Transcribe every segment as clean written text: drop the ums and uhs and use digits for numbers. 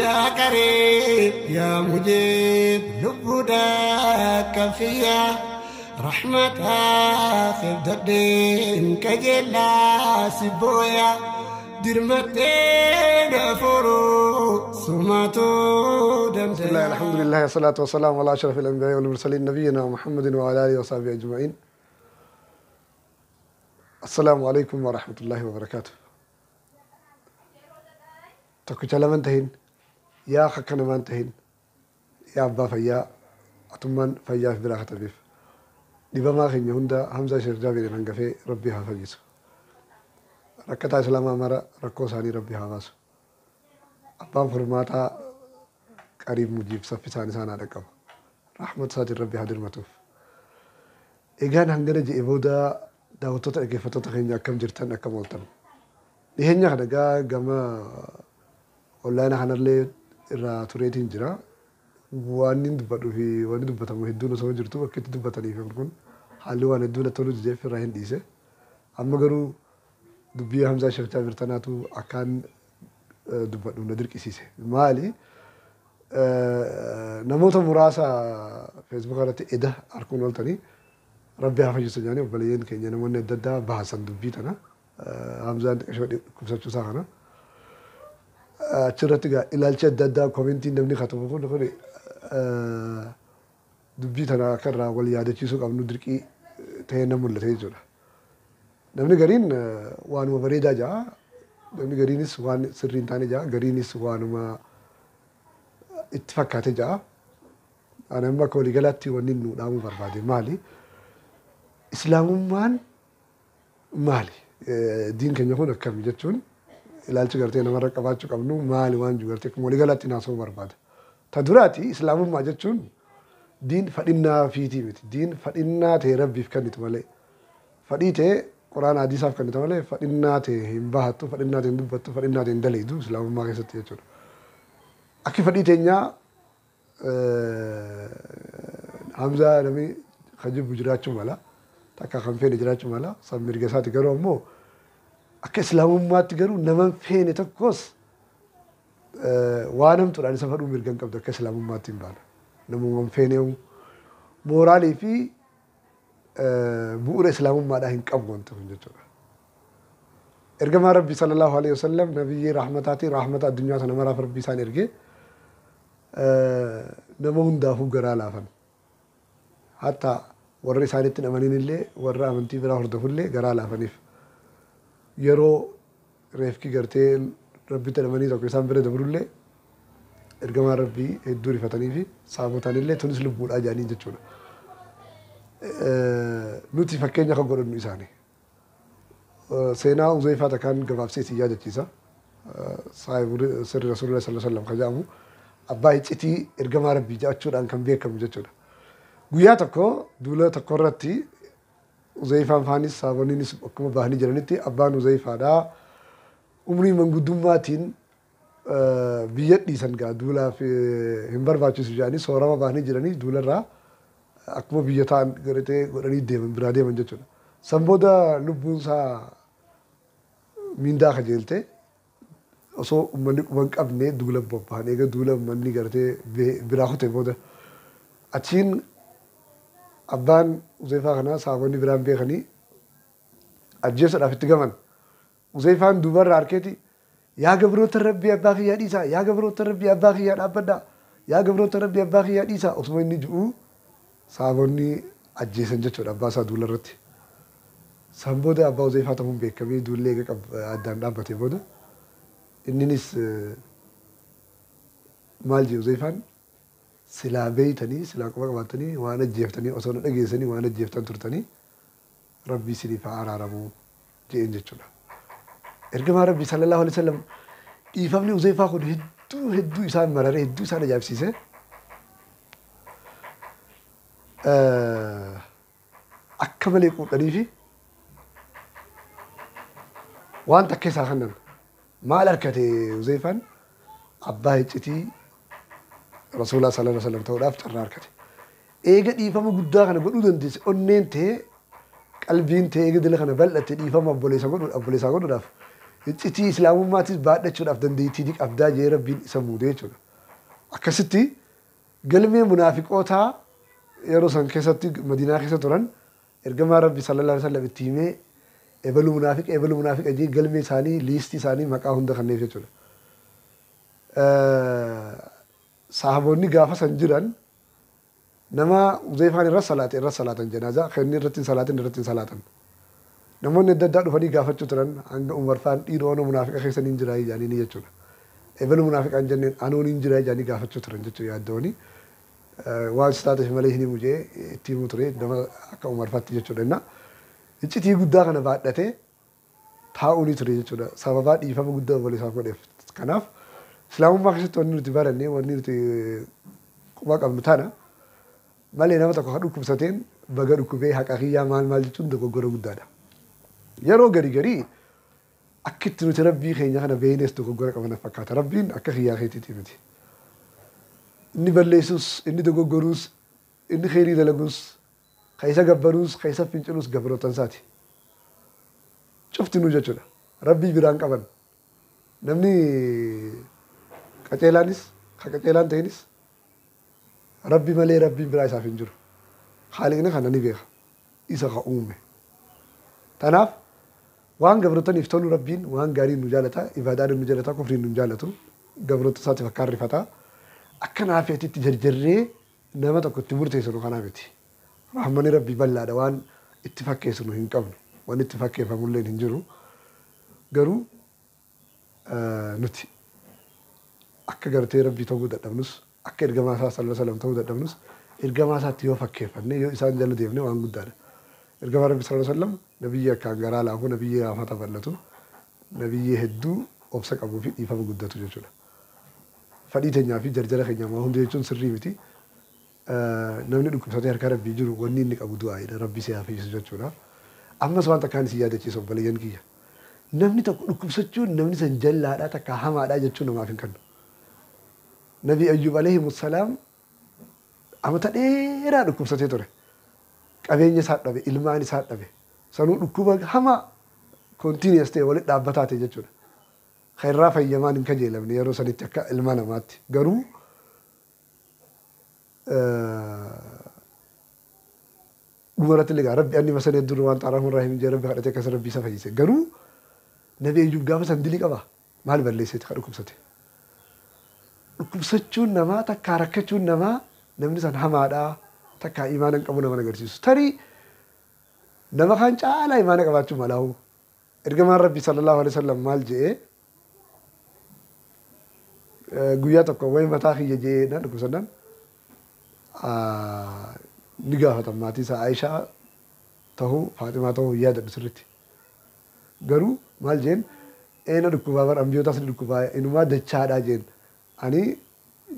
يا كريم يا مجيب لبودك فيا رحمة في الدين كجلا سبويا درمتين فرو سماتو دم. بسم الله الحمد لله والصلاة والسلام على أشرف الأنبياء والمرسلين نبينا محمد وعلى آله وصحبه أجمعين. السلام عليكم ورحمة الله وبركاته. Tokkicha lama tahin yaa akka namaan tahin yaa abbaa fayyaa atummaan fayyaaf biraa katabeef dhibamaa keenya hunda Hamzaa Sheekh Jaabirin hangafee Rabbi haa fayyisu. Rakkataa Islaamaa mara rakkoo isaanii Rabbi haa baasu. Abbaan furmaataa qariib mujiib saffisaan isaan haa dhaqqabu. Rahmata isaatiin Rabbi haa dirmatuuf. Egaan hangana je'e booda daawwattoota dhaggeeffattoota keenya akkam jirtan akkam ooltan. Dhiheenya kana egaa gama onlaayina kanallee irraa tureetiin jira. Waan inni dubbadhuu fi waan dubbatamu hedduun osoo jirtu bakka itti dubbataniif kun haalli waan hedduu natti tolu dideef irraa hin dhiise. Amma garuu dubbii Hamzaa Sheekh Jaabir tanaatu akkaan dubbadhu na dirqisiise. Maali? Namoota muraasa feesbuuka irratti eda harkuun ooltanii Rabbi haa fayyisu jedhanii obboleeyyan keenya namoonni adda addaa baasan dubbii tana. Hamzaan xiqqashoo dhukkubsachuu isaa kana. Achirratti egaa ilaalchi adda addaa koomentiin namni katabu kun kun dubbii tana akka irraa wal yaadachiisuu qabnu dirqii ta'ee na mul'ate jechuudha. Namni gariin waanuma bareedaa ja'a, namni gariinis waan sirrii hin taane ja'a, gariinis waanuma itti fakkaate ja'a. Ani amma akka waliigalaatti wanni nu dhaamuu barbaade maali? Islaamummaan maali? Diin keenya kun akkami jechuun ilaalchi gartee namarra qabaachuu qabnu maali waan jiru gartee akkuma waliigalaatti naasoo barbaada. Ta duraati islaamummaa jechuun diin fadhinnaa fiitii miti. Diin fadhinnaa ta'e Rabbiif kennitu malee. Fadhii ta'e Quraana hadiisaaf kennitu malee fadhinnaa ta'e hin bahattu, fadhinnaa ta'e hin dubbattu, fadhinnaa ta'e hin daleedu islaamummaa keessatti jechuudha. Akki fadhii teenyaa Hamzaa namni kan jibbu jiraachuu mala, takka kan feene jiraachuu mala, san mirga isaati garuu ammoo akka islaamummaatti garuu nama feene tokkos waan hamtuudhaan isa fadhuu mirga hin qabdu akka islaamummaatti hin baana. Namuma hin feene mooraalii fi bu'uura islaamummaadhaa hin qabu wanti kun jechuudha. Ergamaa Rabbi sallallahu alaihi wasallam nabiyyi rahmataati rahmata addunyaa sana maraaf Rabbi isaan ergee nama hundaafuu garaa laafan. Hatta warra isaanitti hin amanin illee warra amantii biraa hordofullee garaa laafaniif. Yeroo reefki gartee Rabbitti amanii tokko isaan bira dabrullee ergamaa Rabbii hedduu rifatanii fi saamotanillee tunis lubbuudhaa jedhanii jechuudha. Nuti fakkeenya kan godhannu isaani. Seenaa Uzayfaa takkaan gabaabsee si yaadachiisa. Saahibu sirri Rasuulillah sallallahu alaihi wasallam kan jedhamu abbaa iccitii ergamaa Rabbii jedhachuudhaan kan beekamu jechuudha. Guyyaa tokko duula tokko irratti Uzayfaan faanis saaboniinis akkuma bahanii jiranitti abbaan Uzayfaadhaa umrii manguddummaatiin biyya dhiisan gaa duulaaf hin barbaachisu jedhanii soorama bahanii jiranii duularraa akkuma biyya ta'an garatee godhanii deeman biraa deeman jechuudha. San booda lubbuun isaa mindaa kajeelte osoo uummanni quba hin qabne duula bobbahan eega duula uummanni garatee biraa kute booda achiin abbaan Uzayfaa kanaa saabonni biraan beekanii ajjeesuudhaaf itti gaman. Uzayfaan duubarraa harkeeti yaa gabroota Rabbii abbaa kiyyaa dhiisaa, yaa gabroota Rabbii abbaa kiyyaa dhaabbadhaa, yaa gabroota Rabbii abbaa kiyyaa dhiisaa osuma inni ji'uu saabonni ajjeesan jechuudha abbaa isaa duula irratti. San booda abbaa Uzayfaa ta'uun beekamee duullee eega addaan dhaabbatee booda inninis maal jee Uzayfaan silaa beeytanii silaa quba qabaatanii waan ajjeeftanii osoo na dhageessanii waan ajjeeftan turtanii Rabbii isiniif haa araaramuu jeen jechuudha. Ergamaa Rabbii sallallahu alaihi wasallam dhiifamni Uzayfaa kun hedduu hedduu isaan mararee hedduu isaan ajaa'ibsiise. Akka malee quudhanii fi waan takka isaa kennan maal harkate Uzayfaan abbaa iccitii Rasuulaa sallallahu alaihi wasallam ta'uudhaaf carraa harkate. Eega dhiifama guddaa kana godhuu dandeesse onneen ta'ee qalbiin ta'ee eega dila kana bal'atte dhiifama obboleessaa godhuudhaaf Iccitii islaamummaatis baadhachuudhaaf dandeettii ni qabdaa jee Rabbiin isa muudee jechuudha. Akkasitti galmee munaafiqootaa yeroo san keessatti Madiinaa keessa turan ergamaa Rabbi sallallahu alaihi wasallam itti himee ebalu munaafiqa ebalu munaafiqa jee galmee isaanii liistii isaanii maqaa hunda kanneef jechuudha. Sahaboonni gaafa san jiran nama Huzeefaan irra salaate irra salaatan janaazaa kan inni irratti hin salaatin irratti hin salaatan. Namoonni adda addaa dhufanii gaafachuu turan hanga Umar faan dhiiroo munaafiqa keessa ni jira jedhanii ni jechuudha. Ebalu munaafiqaan jenneen anuun hin jira jedhanii gaafachuu turan jechuudha yaaddooni. Waan si taateef malee hin himu jee itti himuu ture nama akka Umar faatti jechuudha. Inna iccitii guddaa kana baadhatee taa'uu ni ture jechuudha. Sababaa dhiifama guddaa obboleessaaf godheef. Kanaaf islaamummaa keessatti wanni nuti baranne wanni nuti quba qabnu tana malee nama tokko kan dhukkubsateen baga dhukkubee haqa kiyyaa maal maal jechuun dogoggora guddaadha. Yeroo garii garii akkitti nuti Rabbii keenya kana beeynees dogoggora qabna fakkaata. Rabbiin akka kiyyaa keetiitii miti. Inni balleessus, inni dogoggoruus, inni kheyrii dalagus, ka isa gabbaruus, ka isa fincilus gabroota isaati. Cuftinuu jechuudha. Rabbii biraan qaban. Namni qaceelaanis, ka qaceelaan ta'inis Rabbi malee Rabbiin biraa isaaf hin jiru. Haaliqni kana ni beeka. Isa ka uume. Tanaaf waan gabrootaniif tolu Rabbiin waan gaarii nu jaalata, ibaadaan nu jaalata, kufriin nu jaalatu, gabroota isaatiif akka harrifata. Akka naafeetitti jarjarree nama tokko itti murteessinu kanaa miti. Rahmanni Rabbii bal'aadha waan itti fakkeessinu hin qabnu. Waan itti fakkeeffamullee hin jiru. Garuu nuti akka gartee Rabbii ta'uu dadhabnus, akka ergamaa isaa sallallahu alaihi wasallam ta'uu dadhabnus, ergamaa isaatti yoo fakkeeffanne yoo isaan jala deemne waan guddaadha. Ergamaa Rabbii sallallahu alaihi wasallam nabiyyi akkaan garaa laafu, nabiyyi raafata bal'atu, nabiyyi hedduu obsa qabuu fi dhiifama guddatu jechuudha. Fadhii teenyaa fi jarjara keenya maa hundi jechuun sirrii miti. Namni dhukkubsatee harka Rabbii jiru wanni inni qabu du'aa'idha. Rabbi si haa fayyisu jechuudha. Ammas waan takkaan isin yaadachiisu obboleeyyan kiyya. Namni tokko dhukkubsachuun namni san jallaadhaa takka hamaadhaa jechuun namaaf hin kennu. Nabi Ayyub alayhi salaam amata dheeraa dhukkubsatee ture. Qabeenya isaa dhabe, ilmaan isaa dhabe. Sanuu dhukkuba hamaa continuous ta'e walitti dhaabbataa ta'e jechuudha. Kan irraa fayyamaan hin kajeelamne yeroo sanitti akka ilma namaatti. Garuu dhumarratti illee Rabbi anni masana hedduu waan xaaramu irraa hin jee Rabbi kadhatee akkas Rabbi isa fayyise. Garuu Nabi Ayyub gaafa san dilii qaba. Maal balleesseeti kan dhukkubsate? Dhukkubsachuun namaa takkaa rakkachuun namaa namni san hamaadhaa takkaa imaana hin qabu nama agarsiisu. Tarii nama kaan caalaa imaana qabaachuu malaahu. Ergamaan Rabbi sallallahu alaihi wasallam maal je'ee guyyaa tokko wayi mataa kiyya je'ee naan dhukkubsannaan ni gaafatan maatii isaa Aayishaa tahuu Faaximaa tahuu hin yaadadhu sirriitti. Garuu maal jeen eena dhukkubaa bar ambiyootaas ni dhukkubaa inumaa dachaadhaa jeen ani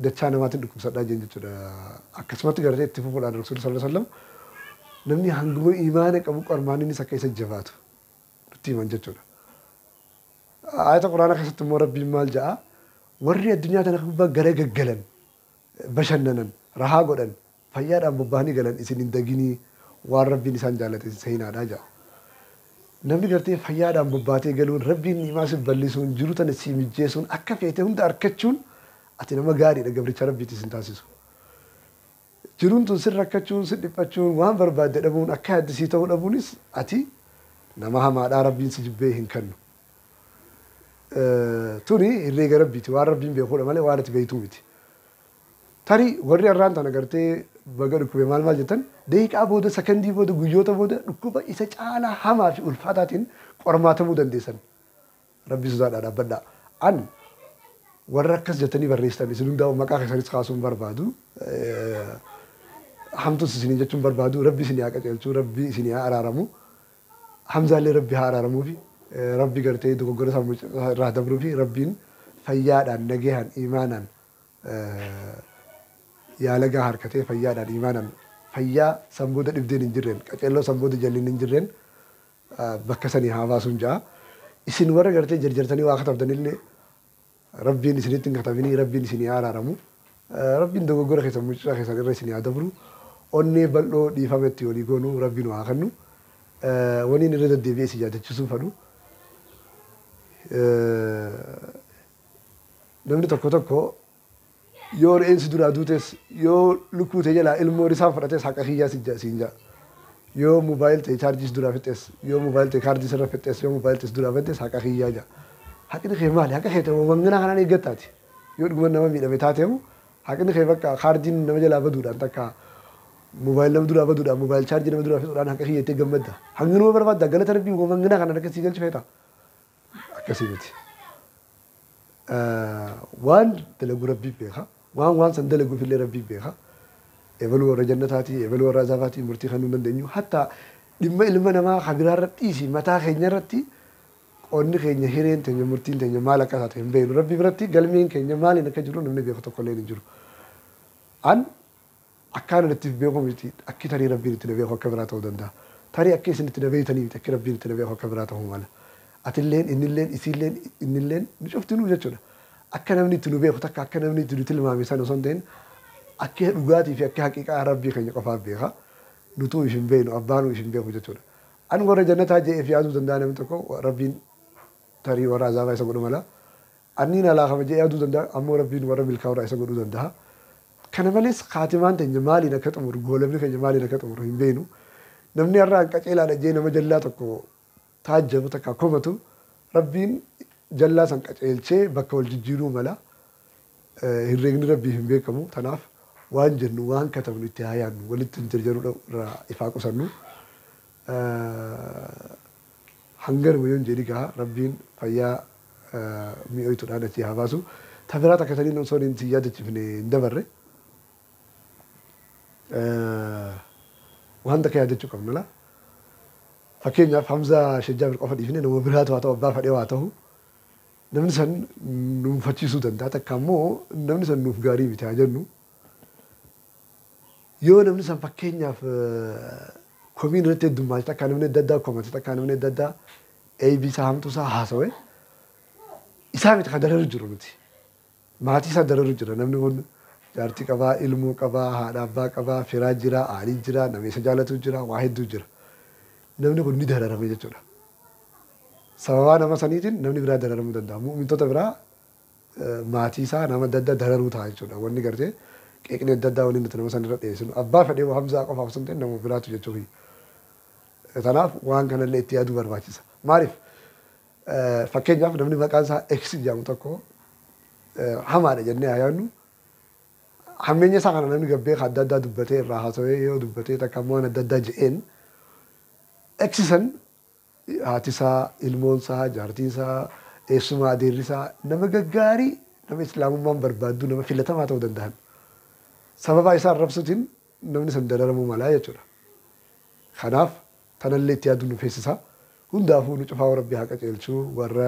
dachaa namaatiin dhukkubsadhaa jeen jechuudha. Akkasumatti gartee itti fufuudhaan Rasuulli sallallahu alaihi wasallam namni hanguma imaana qabu qormaan innis akka isa jabaatu nutti himan jechuudha. Ayata Quraanaa keessatti immoo Rabbiin maal ja'a warri addunyaa tana gubbaa gara gaggalan bashannanan rahaa godhan fayyaadhaan bobba'anii galan isin hin daginii waan Rabbiin isaan jaallate seenaadhaa ja'a. Namni gartee fayyaadhaan bobbaatee galuun Rabbiin ni'imaa si bal'isuun jiru tana si mijjeessuun akka feete hunda argachuun ati nama gaariidha gabricha Rabbiitti sin taasisu. Jiruun tun sin rakkachuun sin dhiphachuun waan barbaadde dhabuun akka yaaddisii ta'uu dhabuunis ati nama hamaadhaa Rabbiin si jibbee hin kennu. Tuni herreega Rabbiiti waan Rabbiin beekuudha malee waan ati beektuu miti. Tarii warri har'aan tana gartee baga dhukkube maal maal jettan daqiiqaa booda sakandii booda guyyoota booda dhukkuba isa caalaa hamaa fi ulfaataatiin qormaatamuu dandeessan. Rabbi sodaadhaa dhaabbadhaa. An warra akkas jettanii barreessitan isin hundaa'u maqaa keessanis kaasuun barbaadu. Hamtuus isinii jechuun barbaadu Rabbi isinii haa qajeelchu Rabbi isinii haa araaramu. Hamzaallee Rabbi haa araaramuu fi Rabbi gartee dogoggora isaa irraa dabruu fi Rabbiin fayyaadhaan nagahaan imaanaan yaala gahaa harkatee fayyaadhaan imaanaan fayyaa san booda dhibdeen hin jirreen qaceelloo san booda jallinni hin jirreen bakka sanii haa baasuun ja'a. Isin warra gartee jarjartanii waa katabdanillee Rabbiin isinitti hin katabinii Rabbiin isinii haa araaramu. Rabbiin dogoggora keessan mucaa keessan irra isinii haa dabru. Onnee bal'oo dhiifama itti walii goonu Rabbiin haa kennu. Waniin irra deddeebi'ee si yaadachiisuu fedhu. Namni tokko tokko yoo re'eensi duraa duutes, yoo lukkuu ta'e jalaa ilmoo risaan fudhates haqa kiyyaa siin ja'a. Yoo moobaayil ta'e chaarjiis duraa fixxes, yoo moobaayil ta'e kaardii sirra fixxes, yoo moobaayil ta'e duraa fixxes haqa kiyyaa ja'a. Haqni kee maali? Haqa kee ta'e wanganaa kanaan eeggattaati. Yoo dhuguma nama miidhame taateemu haqni kee bakka kaardiin nama jalaa baduudhaan takka moobaayil nama duraa baduudhaan moobaayil chaarjii nama duraa fixuudhaan haqa kiyya itti gammadda. Hanginuma barbaadda galata rabbii wanganaa kanaan akkasii galchu feeta. Akkasii miti. Waan dalagu rabbii beeka. Waan san dalaguuf illee rabbii beeka. Ebaluu warra jannataati, ebaluu warra azaabaati murtii kan nu dandeenyu. Hatta dhimma ilma namaa kan biraa irratti dhiisi mataa keenya irratti qoonni keenya hireen teenya murtiin teenya maal akka taate hin beeknu. Rabbii biratti galmeen keenya maaliin akka jiru namni beeku tokko illee hin jiru. An akkaan itti beeku miti akki tarii rabbiin itti na beeku akka biraa ta'uu danda'a. Tarii akka isin itti na beektanii miti akki rabbiin itti na beeku akka biraa ta'uu mala. Atilleen innilleen isiilleen innilleen nu cuftinuu jechuudha. Akka namni itti nu beeku takka akka namni itti nu tilmaame sana osoo hin ta'in akka dhugaatii fi akka haqiiqaa rabbii keenya qofaaf beeka. Nutuu ishin beeknu abbaanuu ishin beeku jechuudha. An warra jannataa je'eef yaaduu danda'a namni tokko rabbiin tarii warra azaabaa isa godhu mala. Anniin alaakama je'ee yaaduu danda'a ammoo rabbiin warra milkaa'uudhaa isa godhuu danda'a. Kana malees kaatimaan teenya maaliin akka xumuru goolabni keenya maaliin akka xumuru hin beeknu. Namni har'a qaceelaadha jee nama jallaa tokko taajjabu takka komatu rabbiin jallaa san qaceelchee bakka wal jijjiiruu mala. Herreegni rabbii hin beekamu. Tanaaf waan jennu waan katabnu itti haa yaadnu walitti hin jarjaruu irraa ifaa qusannu. Hanganuma yoon jedhi gaa rabbiin fayyaa mi'ooytuudhaan achii haa baasu. Ta biraa takka saniin osoo hin yaadachiifne hin dabarre. Waan takka yaadachuu qabnu la. Fakkeenyaaf Hamzaa Sheekh Jaabir qofa dhiifne nama biraatu haa ta'u abbaa fedhee haa ta'u namni san nu mufachiisuu danda'a takka immoo namni san nuuf gaarii miti haa jennu. Yoo namni san fakkeenyaaf komiin irratti heddummaate takka namni adda addaa komate takka namni adda addaa eebii isaa hamtuu isaa haasawe isaa miti kan dararu jiru miti. Maatii isaa dararu jira namni kun jaartii qabaa, ilmoo qabaa, haadha abbaa qabaa, firaa jira, aalii jira, nama isa jaalatu jira, waa hedduu jira. Namni kun ni dararame jechuudha. Sababaa nama saniitiin namni biraa dararamuu danda'a. Mu'mintoota biraa maatii isaa nama adda addaa dararuu ta'a jechuudha. Wanni gartee qeeqni adda addaa wanni nuti nama sanirra dhiyeessinu. Abbaa fedhee Hamzaa qofaaf osoo hin ta'in nama biraatu jechuudha. Kanaaf waan kanallee itti yaaduu barbaachisa. Maaliif fakkeenyaaf namni maqaan isaa X jedhamu tokko hamaadha jennee haa yaadnu. Hammeenya isaa kana namni gabbee adda addaa dubbatee irraa haasawee yoo dubbatee takka immoo waan adda addaa je'een X san haati isaa, ilmoon isaa, jaartiin isaa, eessuma adeerri isaa nama gaggaarii nama islaamummaan barbaaddu nama filatamaa ta'uu danda'an. Sababa isaa arrabsuutiin namni san dararamuu malaa jechuudha. Kanaaf tanallee itti yaaduu nu feesisa. Hundaafuu nu cufaa rabbii haa qajeelchuu warra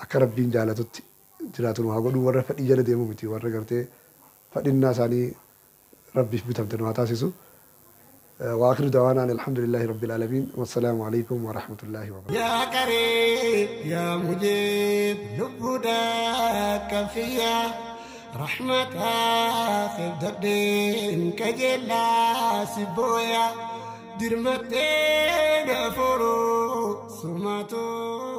akka rabbiin jaalatutti jiraatu nu haa godhu warra fedhii jala deemu miti warra gartee fedhinnaa isaanii rabbiif bitamte nu haa taasisu. وآخر دعوانا أن الحمد لله رب العالمين والسلام عليكم ورحمة الله وبركاته. يا كريم يا مجيب لبودك فيا رحمة خبدين كجلا سبويا درمتين فرو سماتو.